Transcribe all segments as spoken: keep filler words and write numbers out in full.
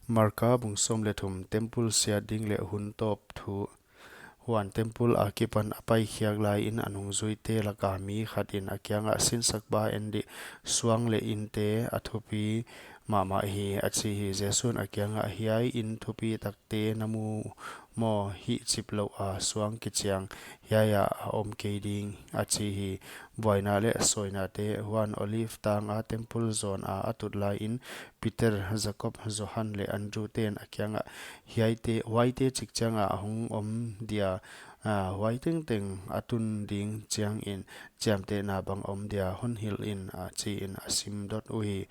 Marka bung sawm leh thum. Temple siat ding leh hun tawp thu. Huan temple akipan a paikhiak laiin a nungzuite laka mi khatin a kiangah, "Sinsak ba en dih, suang leh inte a thupi mahmah hi," a chi hi. Jesu'n a kiangah, "Hiai in thupi takte na mu maw? Hihchip louha suang kichiang hiaiah a om kei ding," a chi hi. Buaina leh sawinate. Huan Olive tanga temple zawna a tut laiin Peter, Jakob, Johan leh Andrew ten a kiangah, "Hiaite, huaite chik chianga a hong om dia, a, huai tengteng a tun ding chiangin chiamtehna bang om dia hon hilh in," a chiin a sim dot uhi.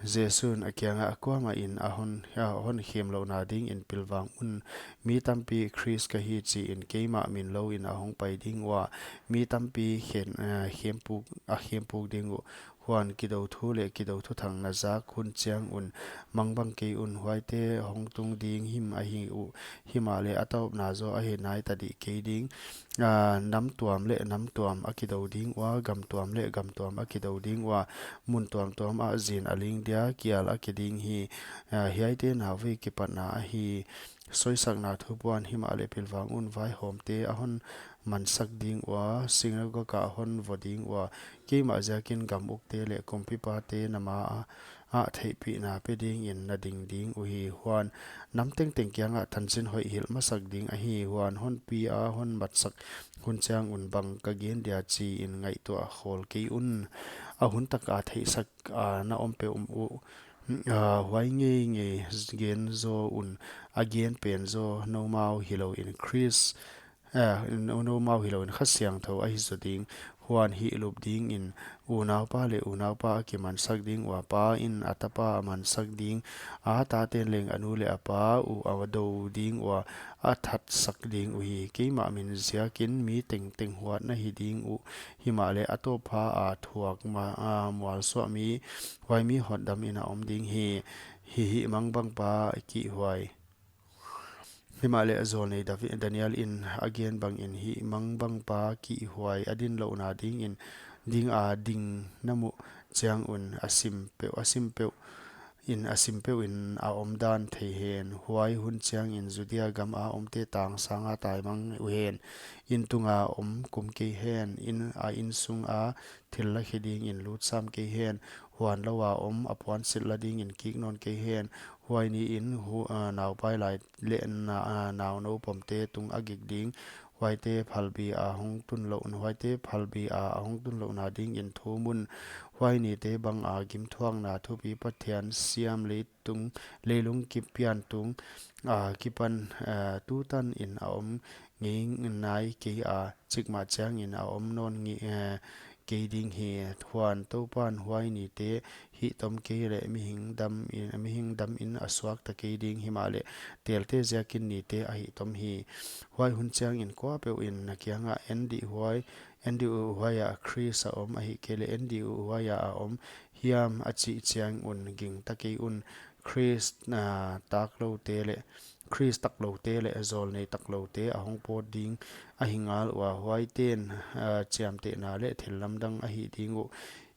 Jesu'n a kiangah, "Kuamahin a hon, a hon khem louhna dingin pilvang un. Mi tampi, 'Khrist ka hi,' chiin keimah min louin a hong pai ding ua. Mi tampi khen, a, khempuk, a khempuk ding uh. Huan kidou thu leh kidou thuthang na zak hun chiang un mangbang kei un. Huaite hong tung ding him ahi uh, himahleh a tawpna zaw ahi nai tadih kei ding. A, nam tuam leh nam tuam a kidou ding ua, gam tuam leh gam tuam a kidou ding ua, mun tuamtuam ah zin a ling dia, kial a ki ding hi. A, hiaite nauvei kipatna ahi." Soisakna thu puan. Himahleh pilvang un, vaihawmte a hon mansak ding ua, sinagog ah hon vo ding ua, keimah ziakin gam ukte leh kumpipate na maah theihpihna pe dingin na ding ding uhi. Huan nam tengteng kiangah tanzin hoih hilh masak ding ahi. Huan hon pia hon matsak hun chiang un bang ka gen dia chiin ngaihtuah khol kei un. A hun taka theihsak, a, na om peuh uh, a, huai ngeingei gen zaw un. A gen pen zaw noumau hilouin Khrist, a, no, noumau hilouin Kha Siangthou ahi zaw ding. Huan hihlup dingin unaupa leh unaupa a kimansak ding ua, pa in a tapa a mansak ding a, taten leng a nu leh a pa uh a dou ding ua, a thatsak ding uhi. Keimah min ziakin mi tengteng huat na hi ding uh, himahleh a tawppha a thuak ma, a, mualsuahmi, huai mi hotdamin a om ding hi. Hiai hi mangbangpa kihhuai. Himahleh zawlnei Davi-, Daniel in a gen bangin hiai mangbangpa kihhuai a din louhna dingin, dinga ding na muh chiang un a sim peuh, a sim peuh in, a sim peuh in a omdan thei hen. Huai hun chiangin Judea gama omte tang sanga taimang uhen. In tunga om kum kei hen. In, a, in sunga thil lakhe dingin lut sam kei hen. Huan loua om a puansilh la dingin kik nawn kei hen. Huai niin hu-, a, naupai lai leh na, a, naunou pomte tung a gik ding. Huaite phalbi a hong tun louh, huaite phalbi a, a hong tun louhna dingin thum un. Huai nite banga gimthuakna thupi Pathian siam leitung, leilung kipian tung, a, kipan, a, tutanin a om ngei nai kei a, chikmah chiangin a om nawn ngei, a, kei ding hi. Huan Toupan huai nite hihtom kei leh mihing damin, mihing damin a suakta kei ding, himahleh telte ziakin nite a hihtom hi. Huai hun chiangin kuapeuhin na kiangah, "En dih huai, en dih uh, huaia Khrist a om, ahihkeileh en dih uh, huaia a om hiam?" a chih chiang un gingta kei un. Khrist, a, takloute leh, Khrist takloute leh zawlnei takloute a hong pawt ding ahi ngal ua, huaiten, a, chiamtehna leh thillamdang a hih ding uh.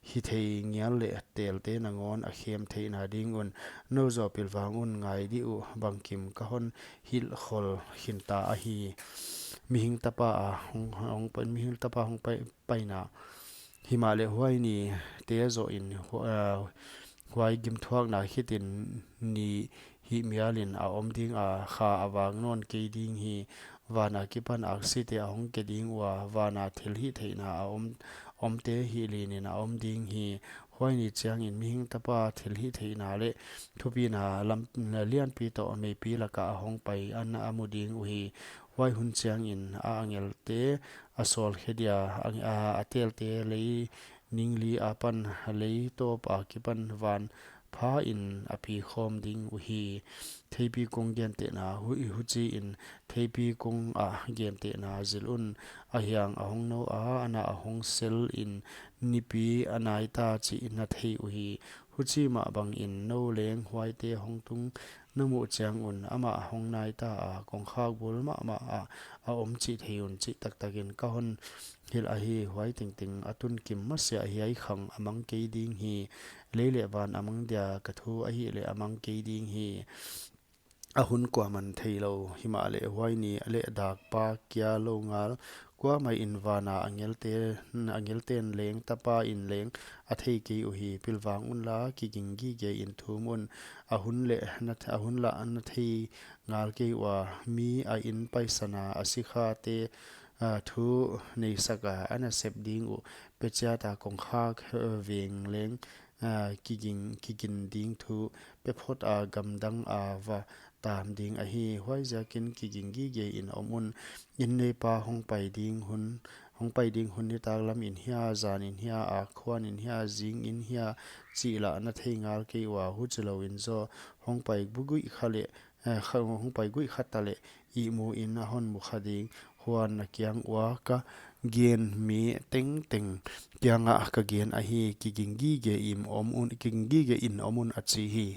Hithei ngial leh telte nangawn a khem theihna ding un. Nou zaw pilvang un, ngai dih uh, bangkim ka hon hilhkhol khinta ahi. Mihing Tapa a hong, hong pai, Mihing Tapa hong pai, paina. Himahleh huai nite zohin, hu-, a, huai gimthuakna khitin ni hihmialin a om dinga, kha a vak nawn kei ding hi. Vana kipan aksite a hong ke ding ua, vana thilhihtheihna a om, omte hihlinin a om ding hi. Huai ni chiangin Mihing Tapa thilhihtheihna leh thupina lam, lianpi toh meipi laka a hong pai a na mu ding uhi. Huai hun chiangin a angelte a sawlkhe dia, a, a, a telte lei ningli apan, lei tawp akipan van phain a pi khawm ding uhi. Theipi kong gentehna, hu-, huchiin theipi kong a gentehna zil un. A hiang a hong nou a, a na a hong selin nipi a nai ta chih na thei uhi. Huchi mah bangin nou leng huaite hong tung na muh chiang un amah hong nai ta a, kongkhak bul mahmah ah a om chih thei un chih taktakin ka hon hilh ahi. Huai tengteng a tun kim masiah hiai khang a mang kei ding hi. Lei leh van a mang dia ka thu ahihleh a mang kei ding hi. A hun kuaman theilou himahleh huai ni leh dak pa kia lou ngal, kuamah in van a angelte, angelten leng tapa in leng a thei kei uhi. Pilvang unla, kiging gige in thum un. A hun leh na, a hun lah na thei ngal kei ua. Mi a in paisan a, a sikhate, a, thu neisak a, a nasep ding uh pe chiat a, kongkhak, eh, veng leng, a, kiging, kigin ding thu pe phot a, gamdang a va tam ding ahi. Huaiziakin kiging gige in om un. Inn neipa hong pai ding hun, hong pai ding hun nitaklam in hia, zan in hia, a khuan in hia, zing in hia chih lah na thei ngal kei ua. Huchilou in zaw hong pai bu guih kha leh, eh, kha, hong pai guih kha ta leh ihmu in a hon mu kha ding. Huan na kiang ua ka gen mi tengteng kiangah ka gen ahi. Kiging gige in om un, kiging gige in om un, a chi hi.